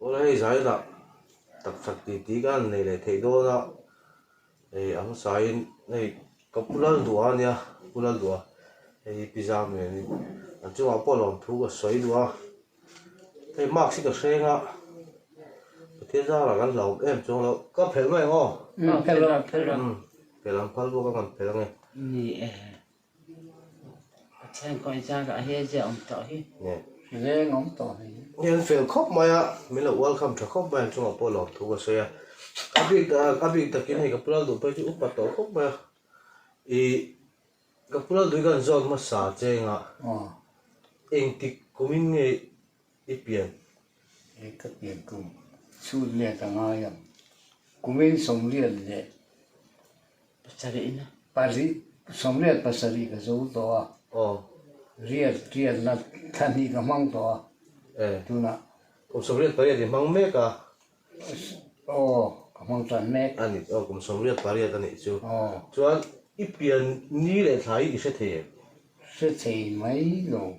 Awle hei zainah takchak tih tih ka han nei leh theih dawn a, hei a hmasain hei ka pu lal duh a nia pu lal duh a hei hi pi zam nen in an chungah pawh lawmthu ka sawi duh a, hei mask hi ka hreng a Pathian zarah kan hlauhawm em chuang lo ka phelh mai ang aw Phelh ang phelh ang phelh ang phal bawk a kan phelh ang e. Ni e. Pathian kawi zarah hi zia awm tawh hi. Leng awm tawh hi. Ni an fel khawp mai a, min lo welcome tha khawp mai an chungah pawh lawm thu ka sawi a. A bik a bik takin hei ka pu Lalduh phei chu upa tawh khawp mai a. Ih ka pu Lalduh hi ka han zawt hmasa cheng a, engtik kumin nge i pian? Hei ka pian kum chhut let a ngai ang. Kumin sawmriat leh Pasarihna. Pari, sawmriat pasarih ka zo tawh a. Aw. Riat, riatna thla hnih ka hmang tawh a. E. Tunah. Kum sawmriat pariat i hmang mek a. Aw, ka hmang tan mek. A ni, aw kum sawmriat pariat a nih chu. Aw. Chuan i pian ni leh thla hi i hre thei em? Hre thei mai lo.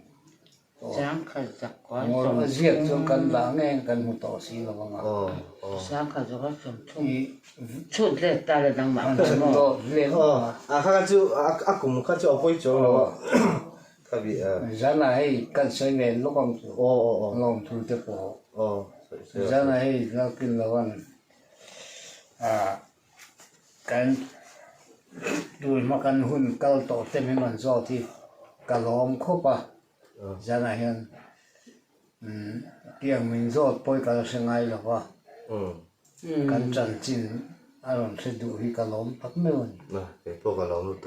Sangkhat zakua Ngawr a ziak chuan kan dah nge kan hmu tawh si lo ang a. Sangkhat zakua 30 chhut let ta le nangmah kha maw? A kha chu a kum kha chu a pawi chuang lo a. Kha bi a. Zanah hei kan sawi ve lawk ang chu. Lawmthu te pawh. Zanah hei lalkin lo an kan tun hma kan hun kal tawh te min rawn zawt hi ka lawm khawp a. Zanah hian tiang min zawt pawi ka la hre ngai lo va, kan chanchin a rawn hre duh hi ka lawm tak meuh a ni.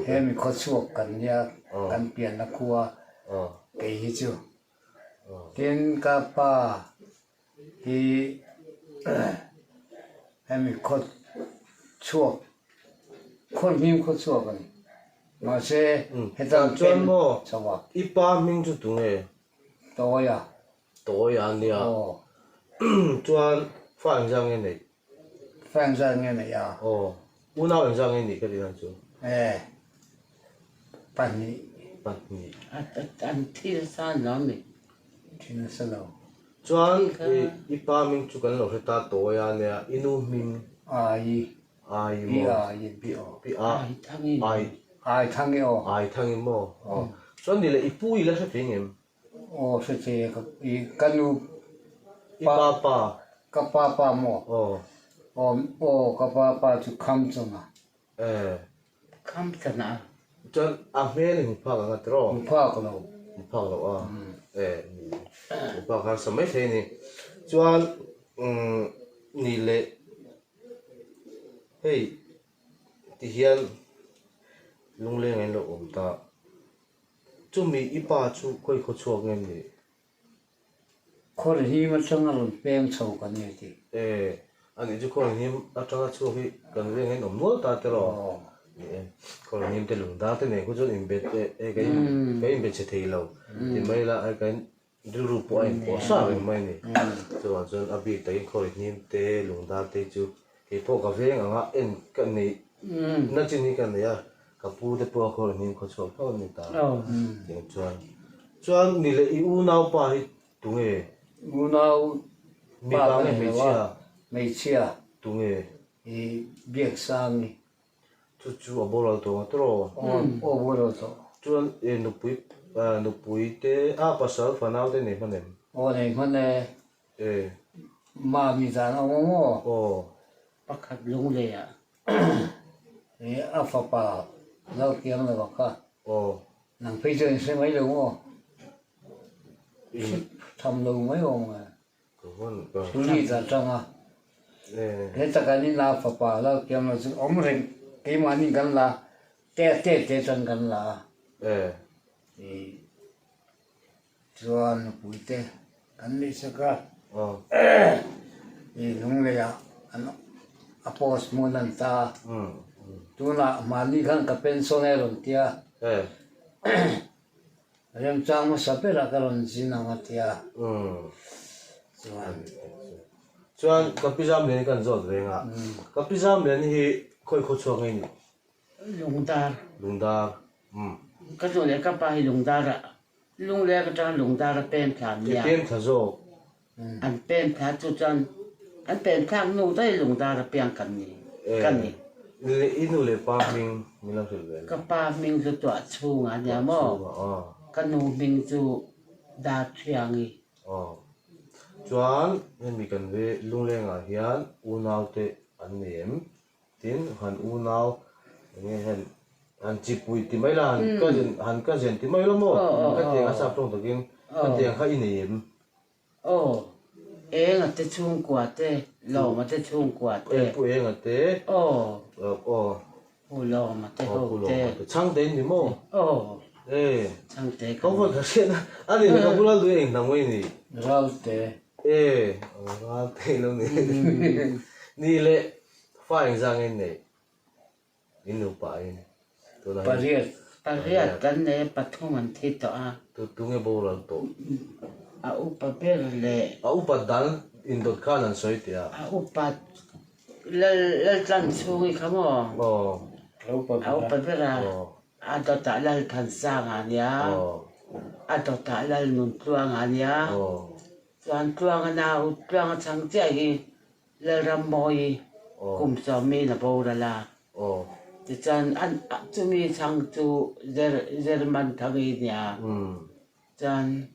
He mi khawchhuak kan nia kan pianna khua kei hi chu. Tin ka pa hi hemi khaw chhuak khaw hming khaw chhuak a ni mahse heta an chuan maw chho a i pa hming chu tunge Tawia Tawia a nia chuan fa engzah nge neih Fa engzah nge neih a aw unau engzah nge nih ka tih dan chu e pahnih pahnih an thi nasa an awm mi thi nasa lo Chuan i pa hming chu kan lo hre ta tawi a nia, i nu hming? Ai. Ai Pi maw? Ai pi aw. Pi A. Ai Thangi. Ai. Ai Thangi aw. Ai Thangi maw? Aw. Chuan ni le i pu i la hre thei ngem? Aw hre thei e, ka i ka nu I pa pa. Ka pa pa maw? Aw. Aw aw ka pa pa chu Khamchawna. Eh. Kham tlan a. Chuan a hmel i hmu phak ang a tiraw? Hmu phak lo. Hmu phak lo a. Eh ni. Hmu phak harsa mai thei a ni. Chuan umm ni leh hei ti hian lungleng in lo awm ta. Chumi i pa chu khawi khaw chhuak nge ni? Khawl hnim atanga rawn peng chho kan ni tih. E, a nih chu khawl hnim atanga chhuak hi kan veng hian awm nual ta te rawh. Ni e, khawl hnim te lungdar te nen khu chuan inbe te e ka in ka inbe chhe thei lo ti mai la ai ka in rilru pawh a inpawh sa reng mai a ni. Chuvang chuan a bik takin khawl hnim te lungdar te chu kei pawh ka veng anga en ka neih na chin hi ka nei a. Ka pu te pawh a khaw hnim khaw chhuak tho an ni ta. Tiang chuan. Chuan ni leh i unaupa hi tunge? Unau pa Mipa ka nge nei lo a, hmeichhia? hmeichhia. Tunge? I Biaksangi. Chu chu a boral tawh ang tawh? Aw, aw boral tawh. Chuan i nupui, nupui te, a pasal fanau te nei hman em? Aw nei hman e. E. Mami dan a awm a maw? Aw. Pakhat lunglei ah. He a fapa lo kiang lo a kha. Aw. Nang phei chuan i hre mai lo maw? Hre tham lo mai awm nge. Ka vawn ka. Thuli ta tang a. E. He taka ni la fapa lo kiang lo chu awm reng keimahni kan la te te te chuan kan la a. E. I. Chuan nupuite kan neih sak a, i lungleiah an a post hmun an ta a, tunah mahni khan ka pension e rawn ti a, remchang hmasa berah ka rawn zin ang a ti a, chuan. Chuan ka pi Zamliani kan zawt veng a, ka pi Zamliani hi khawi khaw chhuak nge ni? Lungdar. Lungdar. Umm. Ka nu leh ka pa hi Lungdar ah, Lungleng atanga Lungdar a pem thla an nia. I pem thla zawk. An pen thla chu chuan an pen thlak hnu daih lungdar a piang kan ni ka ni. I nu leh pa hming min lo hrilh ve la. Ka pa hming chu tuah chhunga a nia maw? Ka nu hming chu Darthiangi. Aw. Chuan hemi kan ve lunglengah hian unaute an nei em? Tin, han unau eng nge han han chipui ti mai la, han cousin han cousin ti mai la maw? Khatiang a sap tawng takin khatiang kha i nei em? Aw. Enga te chhungkua te, Lawma te chhungkua te. Pu Enga te. Aw. Aw. Pu Lawma te ho te. Chhangte in ni maw? Aw. E. Chhangte ka ni. Ka hriat a, a ni ka bula lui eng hnam nge ni? Ralte. E, Ralte lo ni. Ni le, fa eng zang nge nei? In nupa in. Tunah hian. Pariat. Pariat kan nei a, pathum an thi tawh a. Tu tu nge boral tawh? A upa ber leh. A upat dan indawt khan an sawi teh a. A upat Lal Laltlan chhung i kha maw? Aw. A upa ber a. A upa ber a. A dawtah Lalthansanga a nia. A dawtah Lalnuntluanga a nia. Chuan Tluanga nau, Tluanga chhang chiah hi Lalrammawi kum sawmin a boral a. Tichuan chumi chhang chu Zermanthangi a nia. Chuan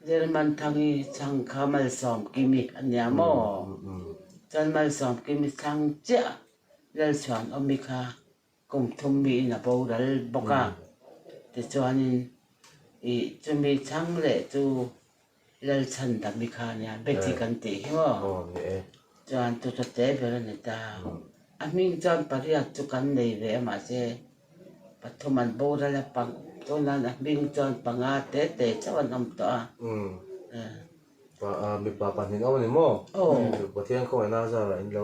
Zirmanthangi chhang kha Malsawmkimi a nia maw? Chuan Malsawmkimi chhang chiah Lalchhuanawmi kha kum thum miin a boral bawk a. Tichuanin ih chumi chhang leh chu Lalchhandami kha a nia, Betty kan tih hi maw? Chuan chu chu te ber a ni ta. A hming chuan pariat chu kan nei ve a mahse pathum an boral a pang tunah a hming chuan panga te te chauh an awm tawh a. Mipa pahnih awm a ni maw? Pathian khawngaihna zarah in lo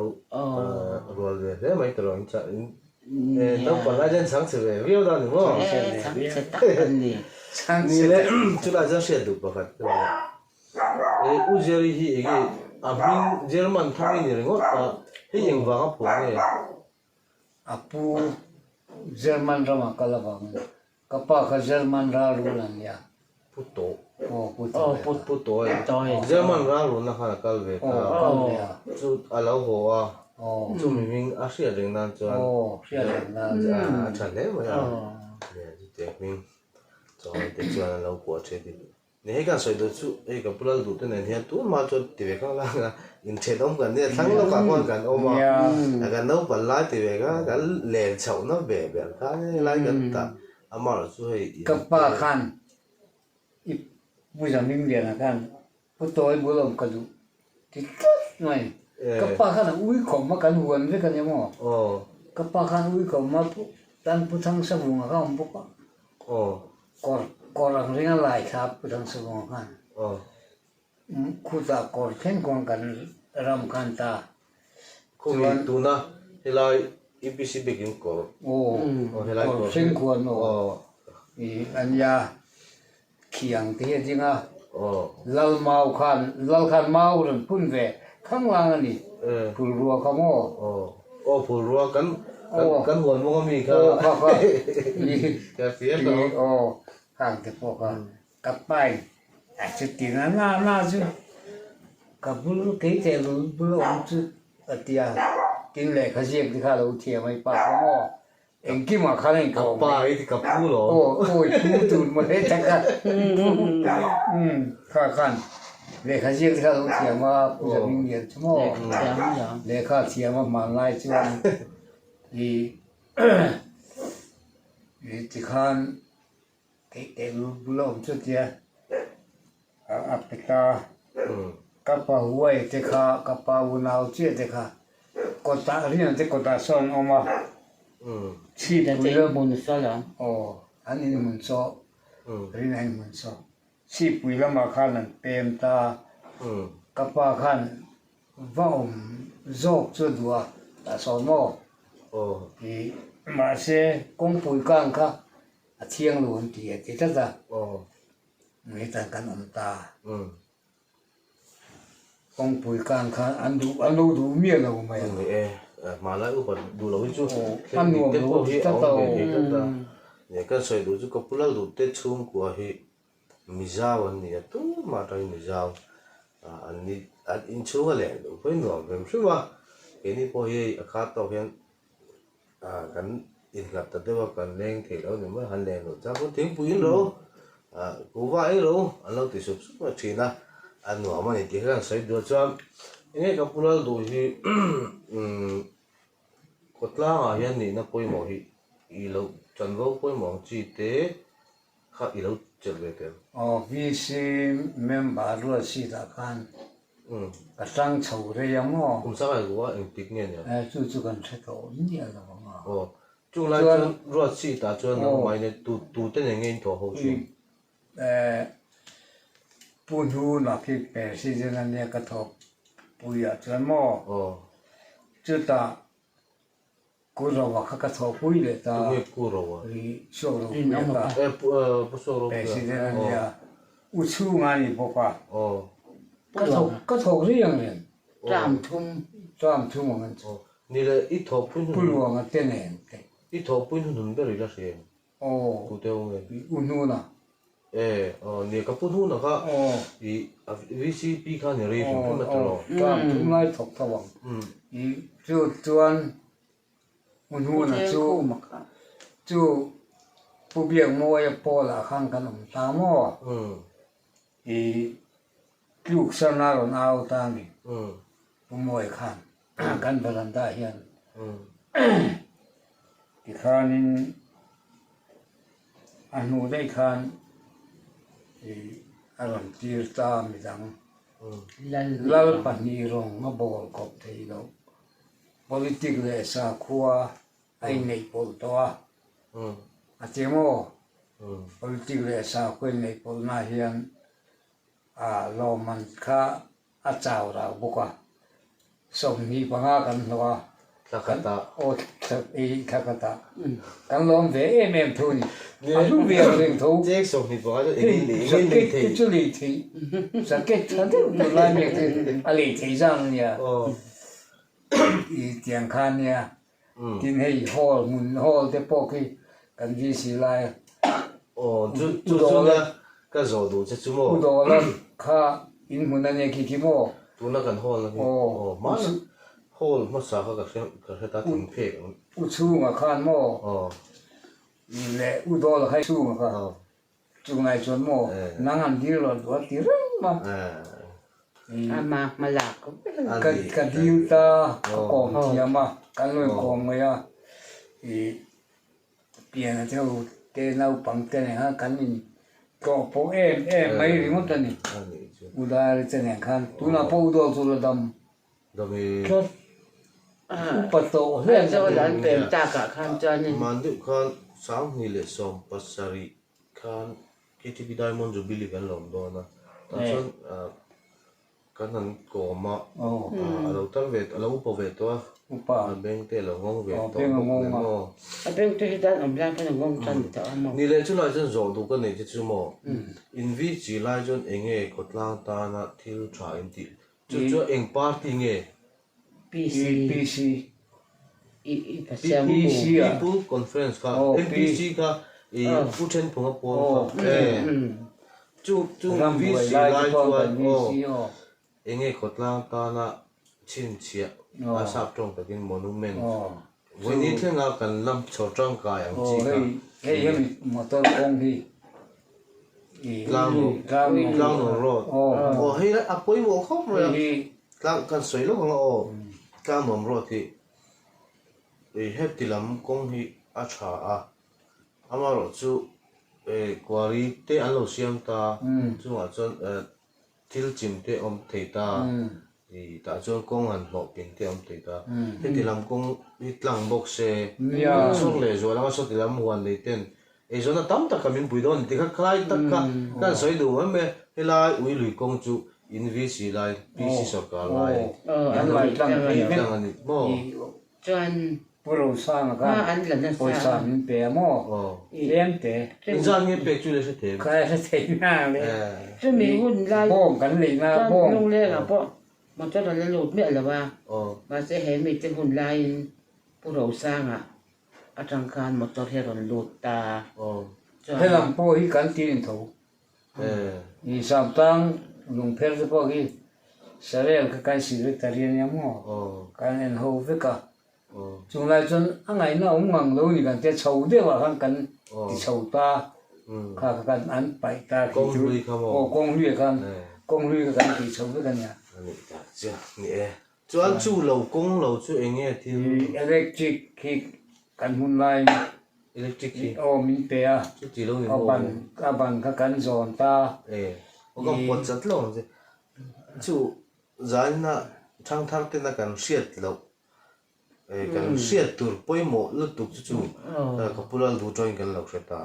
rual ve hle mai tawh lo in chah in naupang lai hian chhang chhe ve viau dan ni maw? Chhang chhe tak an ni. Ni le chulai chuan hriat duh pakhat ka ni a. E U Jerry hi enge a hming German thang i ni ringawt a, hei engvang a phuah nge? A pu German ramah kal avangin ka pa kha German ral rul an nia. Pu Tawh. Aw Pu Tawh. Pu Pu Tawh e. German ral rulna khan a kal ve ta. Aw kal ve a. Chu a lo haw a. Chumi hming a hriat reng nan chuan. Aw hriat reng nan. A tha hle mai a. Chutiang hming chuan te chuan an lo phuah thin. Ni hei kan sawi duh chu hei ka pu lal duh te nen hian tun hma chuan ti ve khang lang a inthenawm kan nia thlang lawkah khuan kan awm a kan naupang lai ti ve kha kan len chhohna ve ber kha helai kan tah amaherawh chu hei Ka pa khan i Pu Zamingliana khan Pu Tawi bul awm ka duh ti tlat mai. Ka pa khan a ui khawm a kan huan vek a nia maw? Ka pa khan ui khawm a tan Pu Thangsavunga kha a awm bawk a. Kawr kawr ang ring a lai thla Pu Thangsavunga khan. Khutah kawr thleng khuan kan ram khan ta. Khumi tuna helai UPC biakin kawr. Aw kawr thleng khuan aw i a nia. Khiang te hi a ding a, Lal mau khan, Lal khan mau rawn phun ve khang lang a ni, phulrua kha maw? Aw phulrua kan kan huan mawng a mi kha. Aw kha kha i aw khang te pawh kha ka pain a chuti na na na chu ka bul kei teh lul bul a awm chu a ti a, tin lehkha ziak te kha a lo thiam a i pa kha maw? Engkimah khan a inkawm Ka pa i ka pu lo. Aw, aw i pu tur maw hle tak a. Kha khan lehkha ziak te kha a lo thiam a, Pu Zaming Lian chu maw? Lehkha a thiam a hmanlai chuan i tikhan theih teh bul bul a awm chu tia a pe ta. Ka pa huai te kha, ka pa unau chiah te kha kawtah rian te kawtah sawn an awm a, chhipui lam aw an inhmun chaw rin a inhmun chaw chhipui lamah khan an pem ta ka pa khan va awm zawk chu a duh a tah sawn maw tih mahse kawngpui kang kha a thiang lo an ti a ti tlat a hetah kan awm ta. Kawngpui kang kha an duh an lo duh miah lo mai a. Ni e, hmanlai upa duh lo hi chu a nuam te lo pawh hi a tlat awm a ve thei tlat a. Ni kan sawi duh chu ka pu lal duh te chhungkua hi Mizau an ni a, tumah atangin Mizau. An ni an inchhung a leh duh pawhin nuam hrim hrim a, keini pawh hi a khat tawk hian kan inhlat ta deuh a, kan leng theih loh ni mai, han leng loh chang pawn thingpui in ro, kuhva ei ro an lo ti sup sup mai thin a, a nuam a ni tih hian sawi duh chuan enge ka pu lal duh hi khawtlangah hian nihna pawimawh hi i lo chanvo pawimawh ang chi te kha i lo chelh ve tel. Aw VC member ruat seat ah khan ka tang chho rei ang aw. Kum sang ai kuah engtik nge nia? Eh chu chu kan hre tawh miah lo ang a. Aw chung lai chuan ruat seat ah chuan nangmah in tu tu te nen nge in thawh ho thin? Eh Pu Hnuna khi president ania ka thawk pui ah chuan maw? Aw. Chutah Ku Roa kha ka thawhpui leh ta. Tunge Ku Roa? Ri Suak Ropuia kha. Eh Pu Suak Ropuia. President a nia. U chhunga a ni bawk a. Aw. Ka thawk ka thawk rih ang nen. Tlam thum. Tlam thum ang an chu. Ni le i thawhpui hnun. Pu Luanga te nen te. I thawhpui hnun ber i la hria em? Aw. Tu te awm nge? U Hnuna. Eh, aw nia ka pu Hnuna kha i VCP kha ni rei hrim hrim a tawh. Aw, tlam thum lai thawk tho ang. I chu chuan U Hnuna chu chu Pu Biakmawia Paul-ah khan kan awm ta maw? I tluk sana rawn au ta a ni. Pu Mawia khan kan veranda hian tikhanin a hnu daih khan a rawn tir ta midang lal pahnih rawng a bawl kawp thei loh politic leh sakhua a inneih pawlh tawh a, a ti maw? Politic leh sakhua inneih pawlhna hian a lawmman kha a chau rau bawk a, 25 kan hlawh a. Thla khatah. Aw thla khatah. Kan lawm ve em em tho ni. A hlu ve ang reng tho. Cheng 25 chu engin lei engin lei thei. Saket te chu lei thei. Saket tha deuh tur lai mek te a lei thei zang a nia. I tiang kha a nia. Tin hei hall hmun hall te pawh khi kan VC lai a. Aw chu chu chu nia ka zawh duh che chu maw. U Dawla kha in hmun a nia khi khi maw. Tuna kan hall na khi aw hmana hall hmasa kha ka hre ka hre ta thing phek ang. U chhunga khan maw. Aw. Leh U Dawla kha chhunga kha. Chunglai chuan maw nang an dil lo duh a ti reng a. Ama hma lak Ka ka dil ta ka kawm thiam a, kan lo inkawm mai a, ih pian a te ho te naupang te nen khan kan in tlawh pawh em em mai ringawt a ni. Udari te nen khan tunah pawh Udawl chu la dam tlat upa tawh hle a ni. Aizawl an pem takah khan chuanin. Mandeuh khan 2017 Khan KTP Diamond Jubilee kan lawm dawn a, tah chuan kan han kawm a, a lo tar ve, a lo upa ve tawh a, a beng te a lo ngawng ve tawh bawk nen maw. A beng te hi dan awm lai pawn a ngawng tan tawh a maw. Ni leh chulai chuan zawh duh ka nei te chu maw, in vi chi lai chuan eng nge khawtlang tana thil tha in tih, chu chuan eng party nge? PC. PC. I PC a. People Conference kha MPC kha i Pu Thenphunga pawl kha e chu chu VC lai chuan aw enge khawtlang tana chhinchhiah a sap tawng takin monument vawiin thlenga kan lam chho tangkai ang chi kha. Hei hemi motor kawng hi Tlang road aw hei a pawimawh khawp mai a. Tlang kan sawi lawk ang a aw, Tlangnuam road hi ih heti lam kawng hi a tha a, amaherawh chu eh quarry te an lo siam ta, chungah chuan eh thil chim te awm thei ta, ih tah chuan kawng han hlawh pin te awm thei ta, heti lam kawng hi tlang bawk se, chhung leh zual anga sawti lam huan nei ten Eizawnna tam tak kha min pui dawn ti kha khlai tak kha kan sawi duh mai mai a, helai ui lui kawng chu in VC lai PC sawrkar lai an lo tlang a ni maw? Chuan Pu Rosanga khan pawisa min pe a maw? Tlem te. Engzat nge pek chu le hre thei em? Kha hre thei na le. Chumi hun lai bawng kan lei na bawng. Lungleng ah pawh motor a la lut miah lo a, mahse he mite hun laiin Pu Rosanga Atang khan motor hi a rawn lut ta. Chuan. Helam pawh hi kan ti in tho. I Samtang lungpher te pawh hi. Sarel kha kan secretary a nia maw? Kan en ho vek a. Chunglai chuan a ngaihna awm ngang lo ni kan tia chho deuh ah khan kan ti chho ta kha kha kan an paih ta khi chu aw kawng hlui ah khan kawng hlui kha kan ti chho vek a nia. A nih tak chiah ni e. Chuan chu lo kawng lo chu eng nge thil? Electric khi kan hun lai Electric hi aw min pe a. Chuti lo ni maw? A ban kha kan zawn ta. E aw kan pawt chat lo ang che. Chu zaina thangthar tena kan hriat loh Kan hriat tur pawimawh lutuk chu chu ka pu lal duh tawngin kan lo hre ta.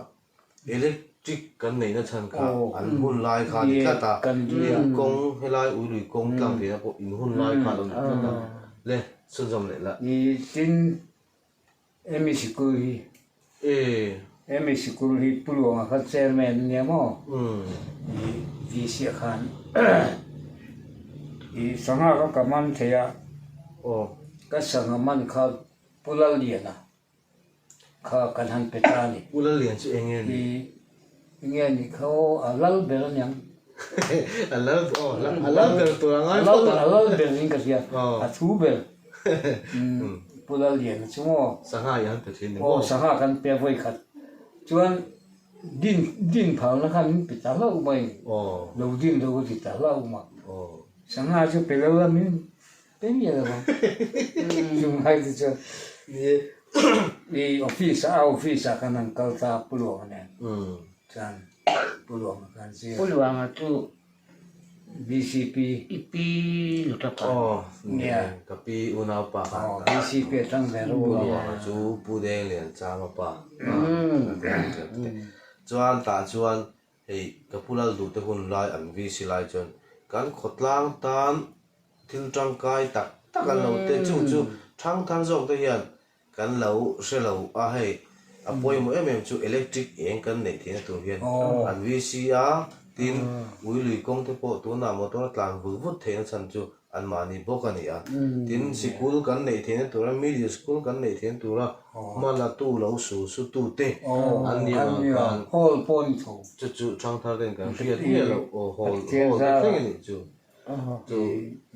Electric kan neihna chhan kha an hun lai kha a ni tlat a, in kawng helai uilui kawng tlang theihna pawh in hun lai kha a lo ni tlat a. Le chhunzawm leh la. Tin Emi sikul hi Emi sikul hi Pu Luanga kha chairman a nia maw? I VC ah khan i sangha kha ka man thei a, ka sangha man kha Pu Lalliana kha kan han pe ta a ni. Pu Lallian chu eng nge ni? I eng nge ni kha aw a lal ber a niang. A lal aw a lal ber tur a ngai phawt a. A lal ber in ka hria a thu ber. Pu Lalliana chu maw? Sangha i an pe thin ni maw? Aw sangha kan pe vawi khat. Chuan din din phalna khan min pe ta hlauh mai. Lo din lo ka ti ta hlauh ma. Sangha chu pe lo la min pe miah lo ang. Chunglai te chuan i office ah a office ah khan an kal ta Pu Luanga nen. Chuan Pu Luanga khan zir. Pu Luanga chu BCP. I pi luta pa. Aw nia ka pi unau pa kha. Aw BCP atang ve ro. Pu Luanga chu Pu Deng Lian Chama pa. Chuan tah chuan hei ka pu lal duh te hun lai an VC lai chuan kan khawtlang tan thil tangkai tak tak an lo te chung chu thangthar zawk te hian Kan lo hre lo a, hei a pawimawh em em chu electric eng kan neih theihna tur hian an VC a, tin ui lui kawng te pawh tunah motor tlan vut vut theihna chhan chu anmahni bawk a ni a, tin sikul kan neih theihna tura middle school kan neih theihna tura hma la tu lo su su tu te an ni avang khan hall pawh a ni tho. Chu chu thangthar ten kan hriat miah loh aw hall hall te thleng a nih chu. Chu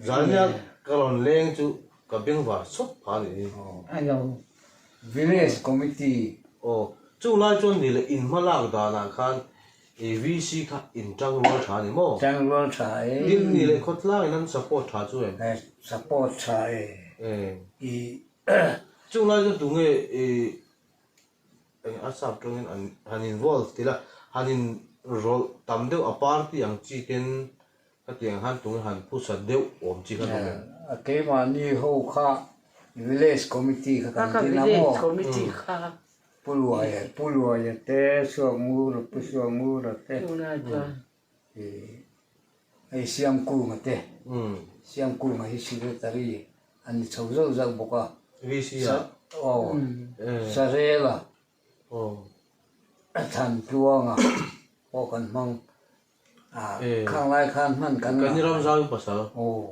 zania ka rawn leng chu ka bengvar chawp pha a nih hi. Hello. Village Committee. Aw, chung lai chuan ni leh in hma lak danah khan i VC kha in tangrual tha a ni maw? Tangrual tha e. Tin ni leh khawtlangin an support tha chu em? Support tha e. I. Chung lai chuan tunge i Eng a sap tawngin an han involve ti la, han in rawlh tam deuh a party ang chi ten khatiang han tunge han phusa deuh awm chi kha awm em? A keimahni ho kha village committee kha kan din a maw? Village committee kha. Pu Luaia, Pu Luaia te, Suakngura, Pu Suakngura te. Hei Siamkunga te, Siamkunga hi secretary a ni chho zauh zauh bawk a. VC ah? Aw, Sarela, Thantluanga pawh kan hmang a, khang lai khan hman kan ngah. Kan ram zau pasal. Aw.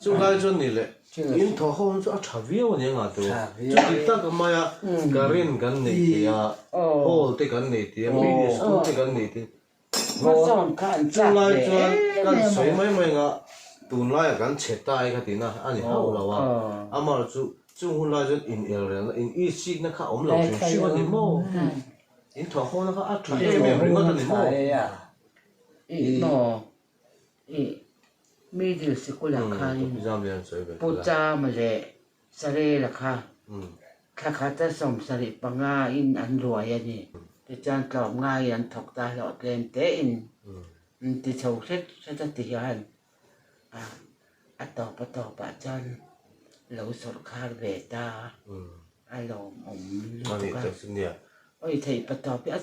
Chung lai chuan ni le, in thaw ho chu a tha viau a ni ang a tu. Chuti tak maia current kan nei thei a, hall te kan nei thei a, mini school te kan nei thei a. Hmasawn kha an chak Chulai ve chuan em kan em sawi a. mai mai nga tunlaia kan chhe ta e kha tihna a ni hauh lo a, amaherawh chu chung hun lai chuan in elrelna, in itsikna kha a awm lo hrim hrim a ni maw? In thawhhawna kha a tha em em ringawt a ni maw? Ih maw? Ih middle sikul-ah khanin Pu Chama leh Sarela kha thla khata 75 in an ruai a ni. Tichuan tlawm ngaiin an thawk ta hlawh tlem tein an ti chho hret hret a ti hian a tawp a tawpah chuan lo sawrhkhar ve ta a lawmawm lutuk a. Awi theih pa tawp hi a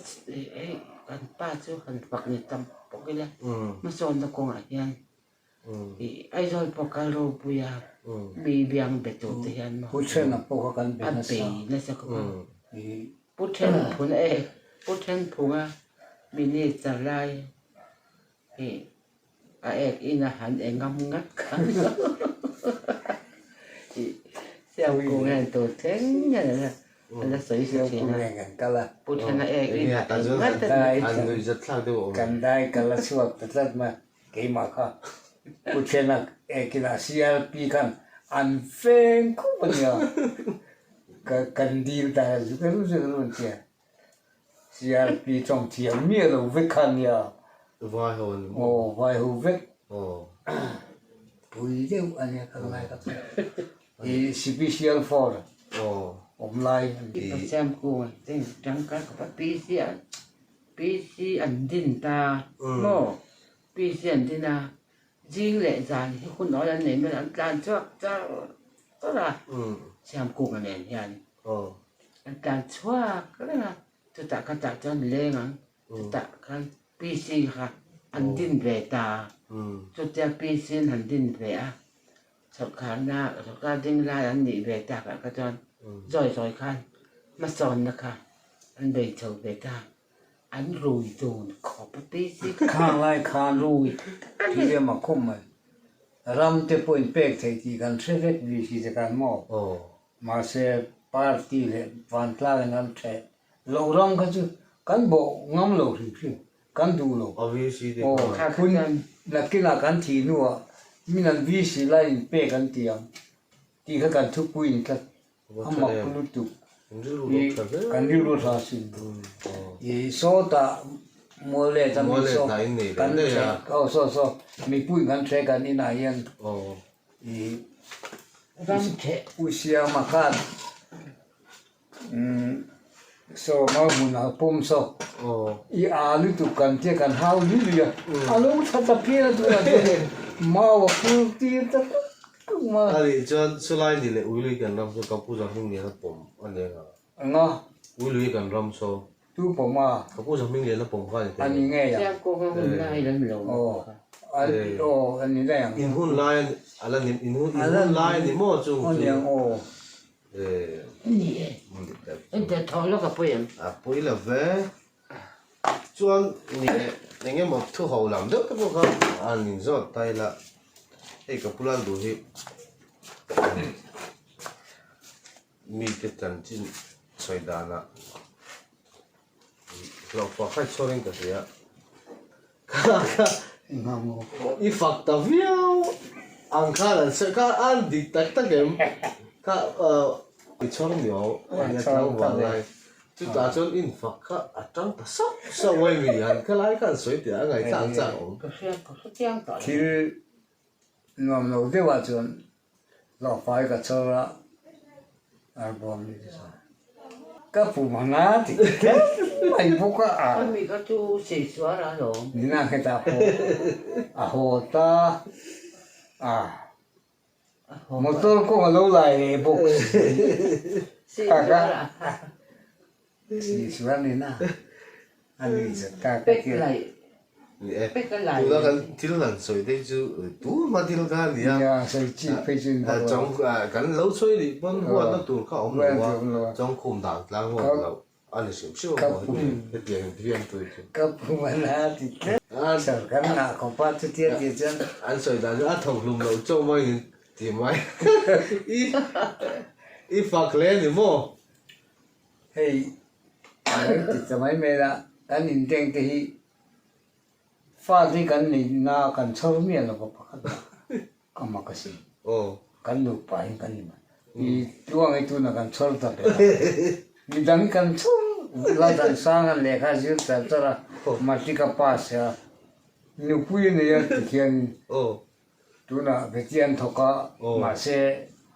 hei kan pa chu han fak ni tam bawk ila hmasawnna kawngah hian Aizawl pawh kal ropui a, mi biang be tur te hian maw. Pu Thena pawh kha kan be nasa. A bei nasa khawp a. Pu Then phun e, Pu Then phunga minister lai hi a ek in a han e ngam ngat kha. Siamkung hian tur thleng hian a la a la sawi sa thin a. Pu Thena ek in a e ngat a ni. An nuihzat thlak deuh a awm. Kan dai kal a chhuak ta tlat mai. Keimah kha. Pu Thena ekinah CRP khan an veng khawp a nia. Ka kan dil ta zuk ru zuk ru an tia. CRP tawng thiam miah lo vek kha a nia. Vai ho an ni maw? Aw vai ho vek. Aw. Pui deuh a nia ka ngai ka chu. I special force awm lai a ni. I Pathian kung ten tangkai khawp a PC an PC an din ta maw PC an din a zing leh zan hi hun awl an nei mai an tlan chhuak char char a Siamkunga nen hian an tlan chhuak reng a chutah khatah chuan leng ang chutah khan PC kha an din ve ta chutia PC an han din ve a Sawrkharna sawrkar ding lai an nih ve takah kha chuan zawi zawi khan hmasawnna kha an bei chho ve ta, an rui dun khawp a PC kha. Khang lai khan rui thil emaw khawp mai ram te pawh in pek theih tih kan hre vek vi si te khan maw mahse party leh vantlang in an theh loh ram kha chu kan bawh ngam lo hrim hrim. Kan duh lo. A VC te Aw, kha. phun nakinah kan thih hnuah min an VC lai in pek an ti ang tih kha kan thupui in tlat. A mak lutuk. I kan rilru hla sin. I sawtah mual let a mi saw kan thlek aw saw saw mipui kan thlek an inah hian i u siama khan Saw mau hmunah pawm saw i aa lutuk kan tia kan hau lui lui a, a lo tha ta phian a tunah chuan hei mau a phur tir ta tuk tuk mai a. A nih chuan chulai ni leh Uilui kan ram saw ka pu Zahming lian a pawm a ni ang a. Eng a? Uilui kan ram saw. Tu pawm a? Ka pu Zahming lian a pawm kha a ni thei. A ni ngei ang. Siam kawng a hun lai lam lo maw kha. Aw a ni daih ang. In hun lai a la ni in hun lai a ni maw chung chu. A ni ang aw. Ni e, engtia thaw lawk a pawi ang. A pawi lo ve. Chuan ni e, eng emaw thu ho lam deuh te pawh kha an inzawt ta ila, hei ka pu Lalduh hi mite chanchin sawi danah hlauhpah kha i chhuakin ka hria. I fak ta viau ang khan an sawi kha an dik tak tak em kha i chhawr miau a nia tlangval lai chutah chuan in fak kha a tang ta sauh sauh a mi an khalai khan sawi teh a ngaihthlak chak awm. Thil nuam lo deuhah chuan Hlawhfai ka chhawr a, arbawm ni te chuan ka pum a na tih kher mai bawk a. Ka mi kha chu Seisuara alawm. Nina hetah pawh a haw ta a, motor kawng a lo lai leh bawk si. Seisuara. Seisuara nina a ni zet ta ka ti a. Ni e, tuna kan thil han sawi te hi chu tuma thil kha a ni a. Nia, sawi chi phei chu in bawk lo. Kan lo sawi nih pawn huatna tur kha a awm lo a, chawngkhum dan tlang huat loh a ni hrim hrim a maw hetiang in fiam tu chu. Ka pum a na ti tlat, sir kan ngah khawp a chutia tih chuan. An sawi dan chu a thawk hlum loh chauh mai in ti mai. I fak hle a ni maw? Hei a lo ti ta mai mai la, kan inteng te hi Fa hi kan nei na kan chhawr miah lo va pakhat ah ka mak a si. Kan nupa hi kan ni mai. I tluang hi tuna kan chhawr ta ber a. Midang hi kan chhawr la dan sang a lehkha a zir char char a, matric a pass a, nupui a nei a ti khian tunah beti an thawk a, mahse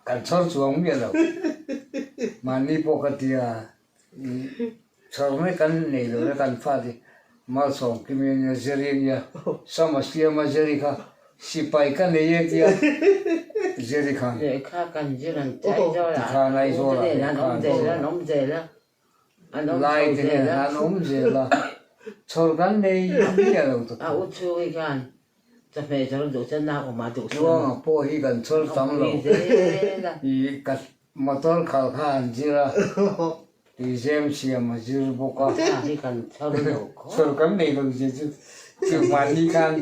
kan chhawr chuang miah lo. Mahni pawh ka ti a. Chhawr mai kan nei lo na kan fate Malsawm Kimi a nia Jerry a nia Sama Siama Jerry kha sipai ka nei e tia Jerry khan Lehkha kan zir an ti Aizawl ah Tikhan Aizawl ah an awm zel a an awm zel a an awm Lai chho te nen zel a an awm zel a chhawr kan nei miah lo tak A u chhungi khan chawhmeh zawrh duh chuan nau awm ah duh siam Tluanga pawh hi kan chhawr tam lo zel a i ka Motor khal kha an zir a, tuizem siam a zir bawk a. Hi kan chhawr lo khawp. Chhawr kan nei lo zia chu chu mahni khan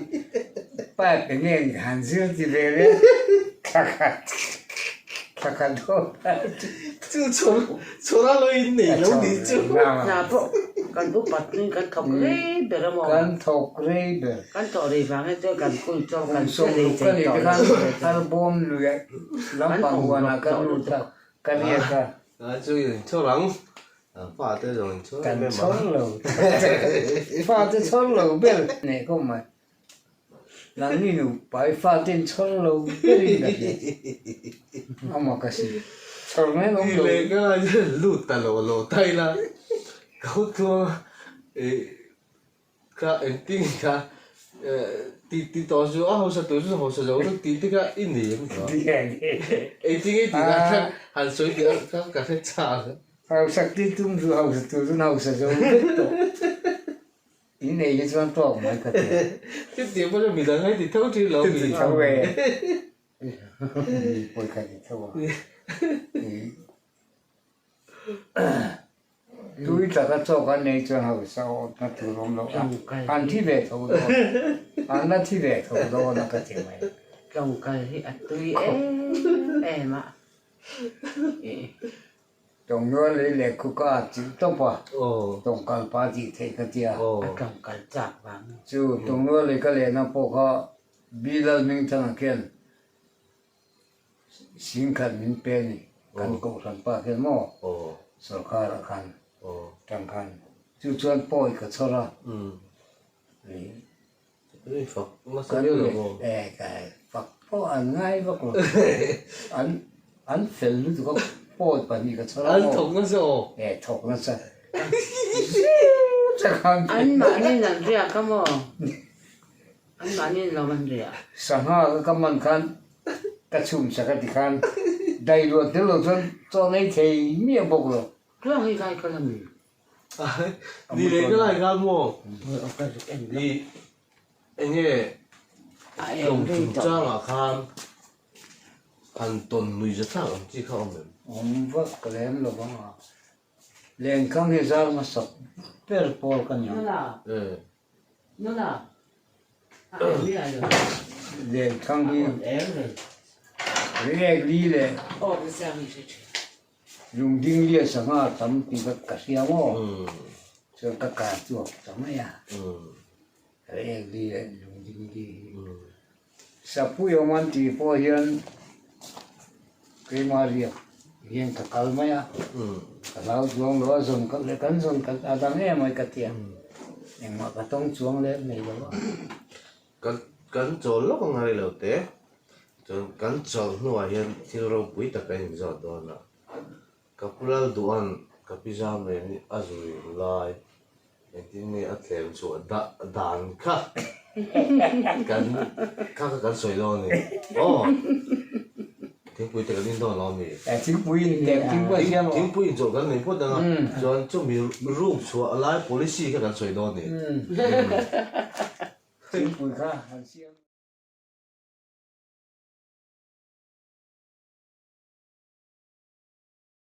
pipe eng nge han zir ti ve le thla khat thla khat dawn Chu chhawr chhawr a lo in nei lo ni chu. Hna pawh. Kan upat hnuin kan thawk rei ber a maw? Kan thawk rei ber. Kan thawh rei vang hi chuan kan kul chuan kan che rei thei tawh lo. Tharbawm lui lampang huanah kan lut a, ka riak a. A chu in chhawr ang. Fate zawng in chhawr em em a. Kan chhawr lo. Fate chhawr lo ber nei khawp mai. Nangni nupa i fate in chhawr lo berin ka hria. Amah ka si. Chhawr mai an awm lo. Ti leh ka lut ta lo lo ta ila ka hu tluang a kha engtin kha ti ti tawh chu a hausa tur chu hausa zo chu tih te kha i nei em kha. Engtin nge tih dan kha han sawi tih kha ka hre chak. Hausak ti tum chu hausa tur chuan hausa zo vek tawh. In nei hi chuan tawk mai ka ti. Chutiang pawh chuan midang hi ti tho thin lo mi. Ti tho e. Mi pawi ka ti tho a. Tui taka chaw kan nei chuan hausa awtna tur awm lo a. An thi ve tho dawn. An la thi ve tho dawn a ka ti mai. Tlawngkal hi a tui em em a. Tawngnual lei leh khu ka at chilh tawp a, tawngkal pa tih theih ka tia. A tawngkal chak vang. Chu tawngnual lei ka lehna pawh kha Bilal Hmingthanga khian singkhat min pe a ni, kan kohhran pa khian maw sorkar ah khan tang khan chu chuan pawi ka chhawr a. Fak viau lo maw? E kai fak pawh an ngai vak lo. An an fel lutuk a pawi pahnih ka chhawr a maw? An thawk nasa aw. E thawk nasa. An mahni an riak a maw? An mahni an lo an riak. Sangha ka ka man khan ka chhum sak a ti khan dai luat tel lo chuan chaw nei thei miah bawk lo. Tluang hi kai ka la mi. Ni leh ka lai khan maw i enge tlawm chungchangah khan han tawn nui za thlak ang chi kha awm em? Awm vak lem lo vang a, lenkhang hi zar hmasa ber pawl ka ni ang. Lenkhang hi riak li leh Lungding lian sangha tam tih kha ka hria maw? Chuan ka kar chhuak ta mai a. Rek li leh lungding li hi. Sapui awm an tih pawh hian keimah riak hian ka kal mai a. Ka hlau chuang lo a, zawn ka leh kan zawn ka a dang em mai ka ti a. Engmah ka tawng chuang lem nei lo a. Kan kan chawl lawk ang a rei lo te. Chuan kan chawlh hnuah hian thil ropui tak a inzawt dawn a, ka pu Lalduhan ka pi zam reng hi a zui lai engtin nge a tlem chhuah dah dan kha kan kha kha kan sawi dawn a ni. Aw thingpui te kan in dawn lo a mi? Thingpui in teh thingpui a siam a. Thingpui in chawlh kan nei phawt ang a, chuan chumi room chhuah lai policy kha kan sawi dawn a ni. Thingpui kha han siam.